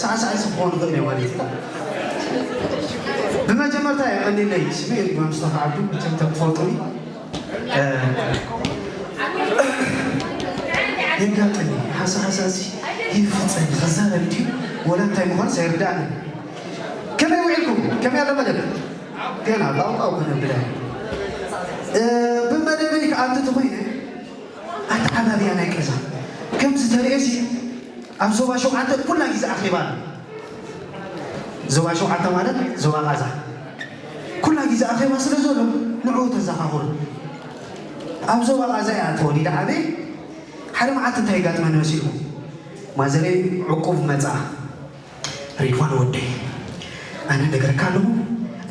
ሳዕሳዒ ክኾኑ ይኽእል እየ ማለት እዩ። ብመጀመርታ የቐንየለይ፣ ስመይ እርጋን ሙስጠፋ ዓብዱ፣ መቸም ከም ትፈልጡኒ። እ፣ የጋጥም እዩ። ሓንሳእ ሓንሳእ እዚ ይፍጸም፣ ክዛረብ ድዩ ወላ እንታይ ምዃኑ ኣይርዳእን። ከመይ ውዒልኩም? ከመይ ኣሎ መደብ? ገና ባውቃው ክነብላ። እ፣ ብመደበይ ክኣቱ ተኾይነ፣ ኣተዓባብያ ናይ ገዛ ከምዚ ተርእዮሲ ኣብ ዞባ ሸውዓተ ኩላ ግዜ ኣኼባ ኣሎ። ዞባ ሸውዓተ ማለት ዞባ ቃዛ ኩላ ግዜ ኣኼባ ስለ ዘሎ ንዕኡ ተዘኻኽሩ። ኣብ ዞባ ቃዛ እያ ተወሊዳ ዓበየ። ሓደ መዓልቲ እንታይ ይጋጥመኒ መሲልኩም? ማዘረይ ዕቁብ መጻ። ሪድዋን ወደይ፣ ኣነ ነገረካ ኣለኹ፣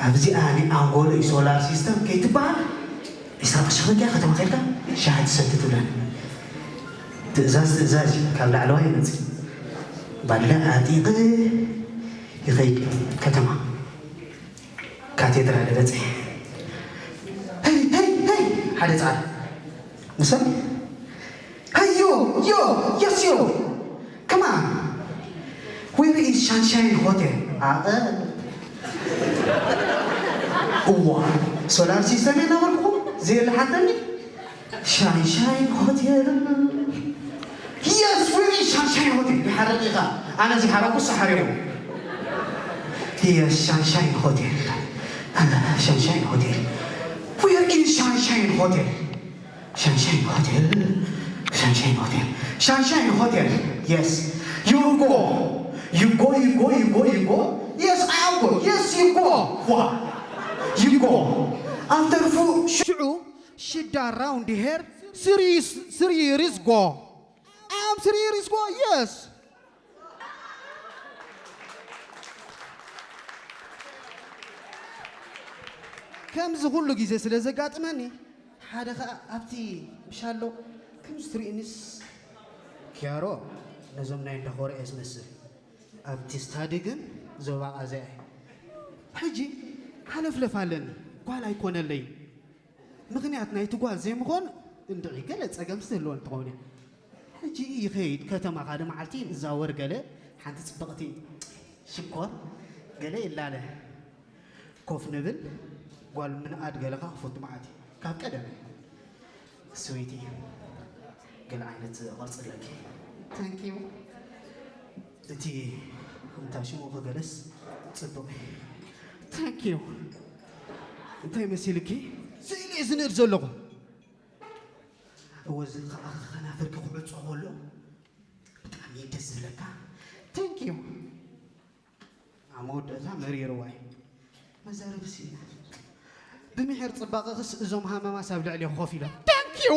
ኣብዚኣ ናይ ኣንጎሎ ሶላር ሲስተም ከይትበሃል ዒስራ ቅርሺ ክህበካ ከተማ ከድካ ሻሂ ትሰቲ ትብለኒ። ትእዛዝ ትእዛዝ እዩ፣ ካብ ላዕለዋይ ይመጽእ። ባለ ዓጢቐ ይኸይድ ከተማ። ካቴድራል በጽሐ። ሄይ፣ ሄይ፣ ሄይ! ሓደ ጻዕዳ። ንሰብ፣ ሄይ፣ ዮ፣ ዮ፣ የስ፣ ዮ! ከማን! Where is Sunshine Hotel? ኣቐ-፣ እዋ፣ ሶላር ሲስተም እናበልኩ፣ ዘየለ ሓተኒ። ሻንሻይን ሆቴል። የስ፣ ዊኒ ሻንሻይን ሆቴል። ይሓረቕ ኢኻ። ኣነ ዝሓረቑ ሳሓሪቑ። የስ፣ ሻንሻይን ሆቴል። ሻንሻይን ሆቴል። Where is Sunshine Hotel? Sunshine Hotel. Sunshine Hotel. Sunshine Hotel. Yes. You go. You go, you go, you go, you go. Yes, I go. Yes, you go. What? You go. After four, ሽዑ ሽዳ ራውንድ ሄር ስሪ፣ ስሪ ይርስ ጎ። I am three years go, yes. ከምዚ ኩሉ ግዜ ስለ ዘጋጥመኒ፣ ሓደ ኸኣ ኣብቲ ምሻሎ ከምዚ ትርእኒስ፣ ኪያሮ ነዞም ናይ እንዳኾርያ ዝመስል፣ ኣብቲ ስታዲ ግን ዞባ ቃዛ እየ። ሕጂ ሃለፍለፍ ኣለኒ፣ ጓል ኣይኮነለይን። ምኽንያት ናይቲ ጓል ዘይምዃን እንድዒ ገለ ጸገም ዝተህልወን ትኸውን እያ። ሕጂ ይኸይድ ከተማ፣ ሓደ መዓልቲ ይዛወር፣ ገለ ሓንቲ ጽብቕቲ ሽኮር ገለ ይላለ። ኮፍ ንብል፣ ጓል ምንኣድ ገለኻ ክፈቱ መዓት እዩ። ካብ ቀደም ስዊቲ፣ ገለ ዓይነት ቅርጺ ኣለኪ። ታንክ ዩ። እቲ እንታይ ሽሙ ከገለስ ጽቡቕ እዩ። ታንክ ዩ። እንታይ መሲልኪ? ስእሊ እየ ዝንእድ ዘለኹ። እወ፣ እዚ ከኣ ከናፍርኪ ክዕጾ ከሎ ብጣዕሚ እዩ ደስ ዝብለካ። ታንክ ዩ። ኣብ መወዳእታ መሪርዋ እዩ። መዛረቢ ስኢነ። ብምሒር ጽባቐኽስ እዞም ሃመማስ ኣብ ልዕሊ ኮፍ ኢሎም። ታንክ ዩ።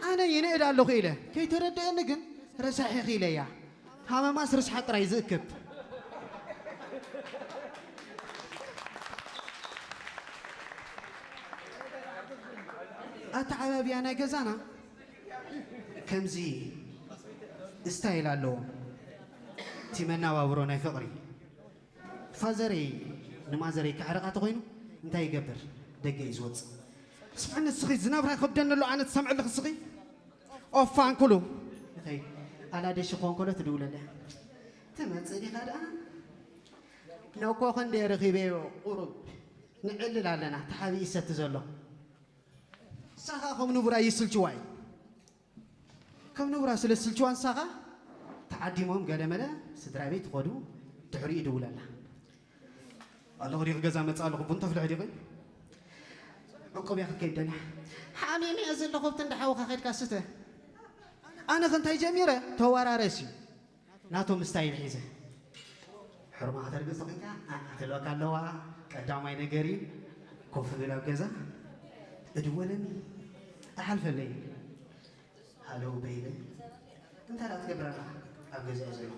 ኣነ ይንእድ ኣለኹ ኢለ። ከይተረድአኒ ግን ረሳሕ ኢኺ ኢለያ። ሃመማስ ርስሓት ጥራይ ዝእክብ። ኣተዓባብያ ናይ ገዛና ከምዚ ስታይል ኣለዎ። እቲ መናባብሮ ናይ ፍቕሪ። ፋዘረይ ንማዘረይ ከዕርቓ ተኾይኑ እንታይ ይገብር? ደገ እዩ ዝወጽእ። ስምዕኒ እስኺ፣ ዝናብራ ይኸብደኒ ኣሎ፣ ኣነ ትሰምዕልኺ እስኺ? ኦፋ እንኩሉ። እኸይ፣ ኣላደሽ ክኾን ከሎ ትድውለለያ። ትመጽእ ዲኻ ደኣ? ነኮ ክንደይ ረኺበዮ ቁሩብ ንዕልል ኣለና፣ ተሓቢኡ ይሰቲ ዘሎ። ንሳ ኸኣ ከም ንቡራ ይስልችዋ እዩ። ከም ንቡራ ስለ ዝስልችዋ ንሳ ኸኣ ተዓዲሞም ገለመለ ስድራ ቤት ይኸዱ፣ ድሕሪኡ ይድውለላ። ኣለኹ ዲኺ ገዛ መጽእ ኣለኹ፣ ቡን ተፍልሒ ዲኺ? ዕቁብ እያ ክትከይድ ደልያ። ሓሚመ እየ ዘለኹ፣ ኣብቲ እንዳ ሓውኻ ከይድካ ስተ። ኣነ ከ እንታይ ጀሚረ? ተወራረስ እዩ። ናቶም ስታይል ሒዘ። ሕርማ ከተርግጽ ኮይንካ፣ ኣኣ ትልበካ ኣለዋ። ቀዳማይ ነገር እዩ። ኮፍ ብል ኣብ ገዛ። እድወለኒ። እሓልፈለይ። ሃሎ ቤይቢ። እንታይ ደኣ ትገብር ኣለኻ? ኣብ ገዛ እየ ዘለኹ።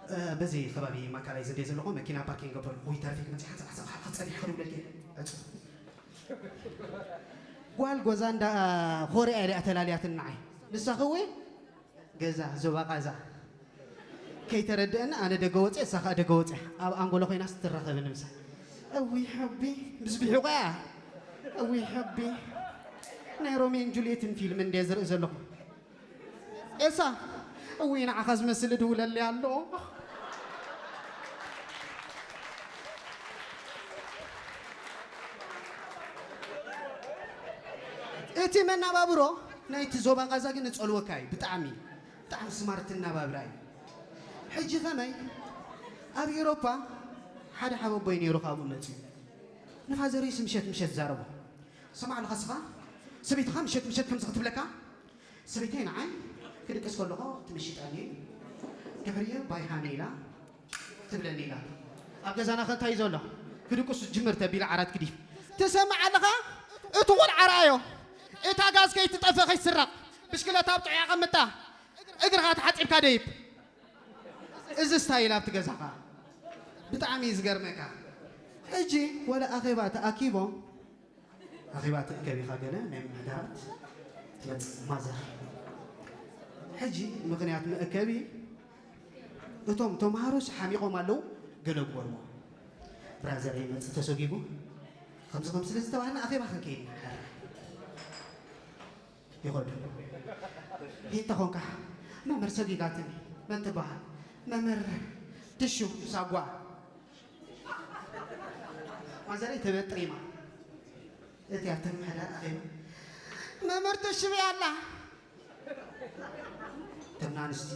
እ፣ በዚ ከባቢ ማካላይ ዝንደ ዘለኹ መኪና ፓርኪንግ ገብረሉ። ውይ፣ ትራፊክ መጺእ ሓንሳእ፣ ሓንሳእ፣ ሓንሳእ ጸኒሐ ክድውለልኪ እየ። ዕጹ። ጓል ጎዛ እንዳ ኮርያ እያ ተላልያትኒ ንዓይ። ንሳኺ እወ ገዛ፣ ዞባ ቃዛ። ከይተረድአኒ ኣነ ደገ ወፅየ፣ እሳ ኸዓ ደገ ወፅያ። ኣብ ኣንጎሎ ኮይናስ ትራኸብኒ ምሳ። እውይ ሕቢ፣ ምስ ብሒቑ እያ። እውይ ሕቢ። ናይ ሮሜን ጁልየትን ፊልም እንድየ ዝርኢ ዘለኹ። ኤሳ፣ እውይ ንዓኻ ዝመስል እድውለለይ ኣሎ። እቲ መናባብሮ ናይቲ ዞባ ቃዛ ግን እጸልወካ እዩ። ብጣዕሚ ብጣዕሚ ስማርት እናባብራ እዩ። ሕጂ ከመይ ኣብ ኤሮፓ ሓደ ሓበቦይ ነይሩ ካብኡ መፅዩ ንፋዘረይስ ምሸት ምሸት ዛረቦ። ስማዕ ኣለኻ ስኻ ሰበይትኻ ምሸት ምሸት ከምዚ ክትብለካ ሰበይተይ ንዓይ ክድቅስ ከለኹ ትምሽጠኒ ድሕሪኡ ባይ ሃኒ ኢላ ትብለኒ ኢላ። ኣብ ገዛና ከ እንታይ እዩ ዘሎ? ክድቅሱ ጅምር ተቢለ ዓራት ግዲፍ። ትሰምዕ ኣለኻ? እቲ ቆልዓ ረኣዮ። እታ ጋዝ ከይትጠፍእ ከይትስረቕ። ብሽክለታ ኣብ ጥዑያ ቀምጣ። እግርኻ ተሓጺብካ ደይብ። እዚ ስታይል ኣብቲ ገዛኻ። ብጣዕሚ እዩ ዝገርመካ። ሕጂ ወላ ኣኼባ ተኣኪቦም ኣኼባ ትእከብ ኢኻ ገለ ናይ ምምሕዳራት ትመጽእ ማዘር። ሕጂ ምኽንያት መእከቢ እቶም ተምሃሮስ ሓሚቖም ኣለዉ ገለ ግበርዎ። ብራዘር ይመጽእ ተሰጊጉ ከምዚ ከም ስለ ዝተባህልና ኣኼባ ክንከይድ ኢና። ይኸዱ። ሂታ ኾንካ መምህር ሰጊጋትኒ መን ትበሃል? መምህር ትሹ ሳጓ ማዘረይ ተበጥሪማ እቲ ኣብቲ ምሕዳር ኣኼባ መምህር ትሹ ብያ ኣላ ተምና ኣንስቲ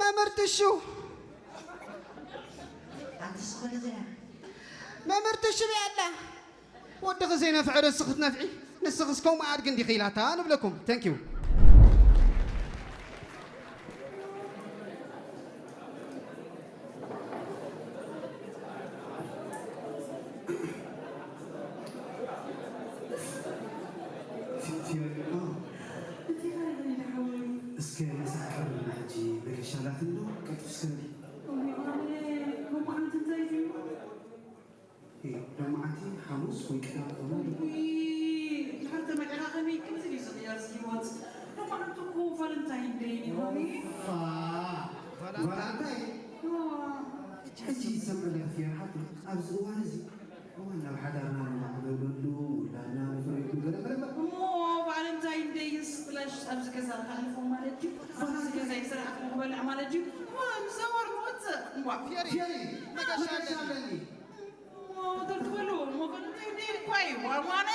መምህር ትሹ ኣንቲ ስኸለ ዘያ መምህር ትሹ ብያ ኣላ ወድኺ ዘይነፍዐ ርእሲ ክትነፍዒ ንስኽስ ከምኡ ኣድጊ እንዲኺ ኢላታ ንብለኩም። Thank you። እስከ መሳቀር ሕጂ መገሻላት እንዶ ቀልጥፍ እስከ ሎማዓንቲ ሓሙስ ወይ ቅዳም ክኸውን እዩ። ውይ፣ ድሕሪ ተመዕራኸኒ ከምዚ ድዩ ዝቕየር ህይወት? ሎማዓንቲ እኮ ቫለንታይን ደይ እዩ። ፋ፣ ቫለንታይን? ፋ። ሕጂ ዝሰምዕ ኣለኺ ፊዮን ሓብቲ፣ ኣብዚ እዋን እዚ እዋን ናብ ሓዳርና ንማዕበለሉ፣ ውላድና ነፍርየሉ ገለ ገለ እሞ ቫለንታይን ደይስ ብላሽ ኣብዚ ገዛ ንኸሕልፎ ማለት ድዩ? ኣብዚ ገዛ ይስራሕ ክበልዕ ማለት ድዩ? እሞ ምዘወር ንወፅእ። እምቧ። ፊዮሪ፣ መገሻ ኣለኒ። ተርትበሉ እሞ ፈልንታይ እንዴ እኳይ ዋዋነ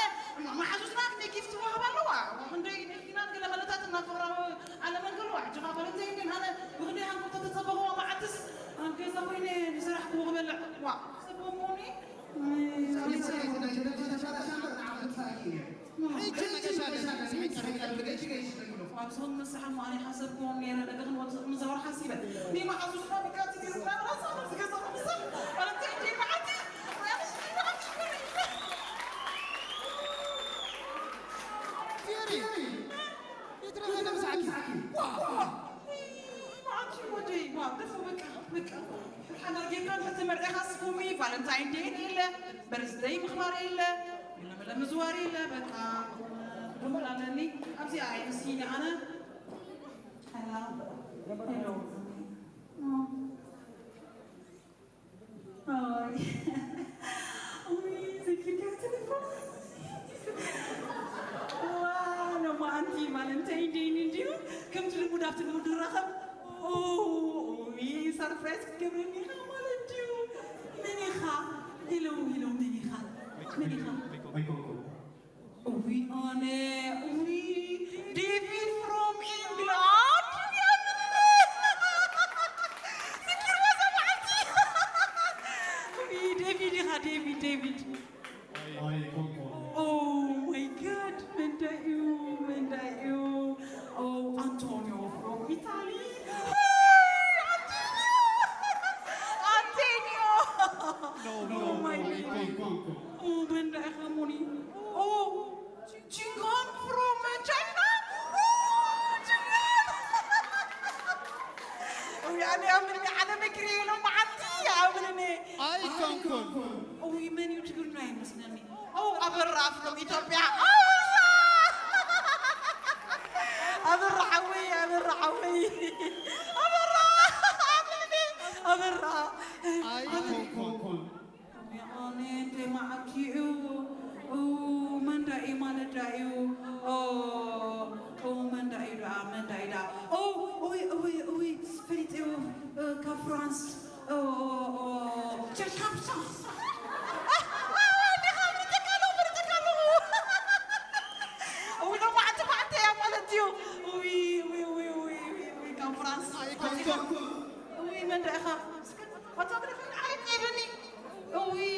ማሓዙትና ክንደይ ጊፍት ዋህብ ኣለዋ ክንደይ ዲናት ገለ መለታት እና ፍቕራዊ ዓለመን ከለዋ ሕጂ ኻ ፈልንታይ እንዴ ኣነ ብክንደይ ሃንኮቶ ተጸበኽዋ መዓትስ ኣብ ገዛ ኮይነ ዝሰራሕክዎ ክበልዕ ዋ ሰቦሞኒ ሕጂ መገሻ ኣለኒ። ኣብዞም መስሓ ማዕረ ሓሰብክዎም ነይረ ነገ ክንወፅእ ምዛወር ሓሲበ ኒማሓዙ ዝሓብካ ትግርና ራሳ ዝገዛ ምሳሕ ኣረታይ ዲማዓቲ ፊሪ ይትረፈ ነብሳዕኪ ተመርዒኻ ስኩሚ ቫለንታይን ዴይ የለ በርዝደይ ምኽባር የለ ለመለ ምዝዋር የለ በቃ ዱሙላለኒ ኣብዚኣ ኣይንስይኒ ኣነ Hello. Hello. Hi. Ui, se clica el teléfono. Wow, no, ma, anti, Valentine Day, ni, diu. Come to the mood after the mood, rakam. Oh, ui, surprise, ke, ni, ni, ma, diu. Meniha. Hello, hello, Meniha. Meniha. Ui, ኣነ፣ ui, David from England. ዝኪርዋ ሰማዕቲ። ui, David ኢኻ፣ David፣ David። Oh my God፣ መን ዳ እዩ፣ መን ዳ እዩ? Oh, Antonio from Italy. Hey, Antonio! Antonio! No, no, Oh my no, God. Come, come, come. Oh, መን ዳ ኢኻ ሞኒ? Oh, Chingon from China? Oh, Chingon! Oh, ያኔ አምን አለመክሬ ነው ማዓቲ አምን እኔ Ay, Concon. Oh, መን እዩ ትግርኛ ይመስለኒ። Oh, Aberra from Ethiopia. Oh, yeah! Aberra ሓወይ፣ ኣበራ ሓወይ። ኣበራ! ኣበራ! Ay, Concon. ኣነ እንተ መዓት እዩ። ኡ፣ መንዳ እዩ ማለት ዳ እዩ። ኦ፣ ኦ፣ መንዳ እዩ ዳ፣ መንዳ እዩ ዳ። ኦ፣ ፍራንስ ቸርች ሃምሳ። ዲኻ ምርጠካ ኣለኹ፣ ምርጠካ ኣለኹ። እውይ፣ ሎማዕንቲ መዓልቲ እያ ማለት እዩ። እውይ፣ እውይ፣ እውይ፣ እውይ፣ እውይ፣ እውይ፣ ካብ ፍራንስ መፂኻ። እውይ፣ መን ደኣ ኢኻ? ፎቶግራፈር ዓሪፍ ቀይሩኒ። እውይ፣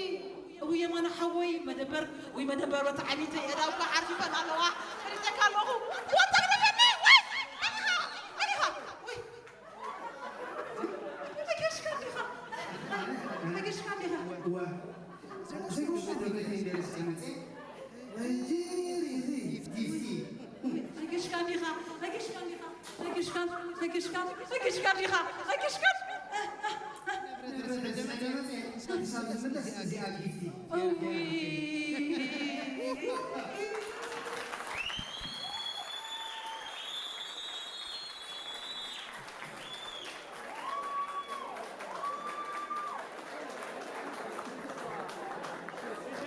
እውይ፣ የማነ ሓወይ፣ መደበር፣ ውይ፣ መደበር፣ ወታ ዓቢተይ፣ እዳ እኳ ዓርፊፈን ኣለዋ። ምርጠካ ኣለኹ። ፎቶግራፈር፣ ወይ፣ መን ኢኻ? መን ኢኻ? ውይ። ተገሽካ ዲኻ? ተገሽካ ዲኻ? እዋ፣ ዘይኮንኩ ተብለኪ ገለ ስለ መፅእ፣ ወንጀል እዩ፣ ጊፍቲ። ተገሽካ ዲኻ? ተገሽካ ዲኻ? ተገሽካ፣ ተገሽካ፣ ተገሽካ ዲኻ? ተገሽካ? ንብረት ስለ መፅእ፣ ክሳብ ዝምለስ እዚኣ ጊፍቲ። እውይ።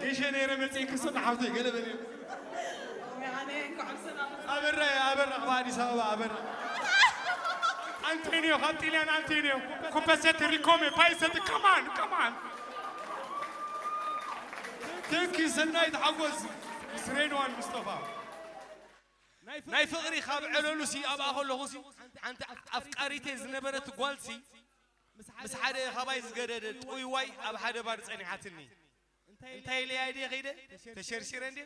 ጌሸ ነይረ መፅኤ ክስና ሓፍተይ ገለ በል። ኣነ እንኳዕ ብሰላም ኣበራ ኣበራ ካብ ኣዲስ ኣበባ ኣበራ። ኣንቶኒዮ ካብ ጢልያን ኣንቶኒዮ ኮምፐሰት ሪኮሜ ፓይሰት ከማን ከማን። ተኪ ሰናይት ሓጎስ ምስ ሬድዋን ሙስጠፋ። ናይ ፍቕሪ ካብ ዕለሉሲ ኣብኣ ከለኹሲ ሓንቲ ኣፍቃሪተይ ዝነበረት ጓልሲ ምስ ሓደ ካባይ ዝገደደ ጥውይዋይ ኣብ ሓደ ባር ጸኒሓትኒ። እንታይ ኢለያ ድየ ከይደ? ተሸርሺረ እንድየ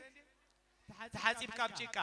ተሓጺብካ ኣብ ጭቃ።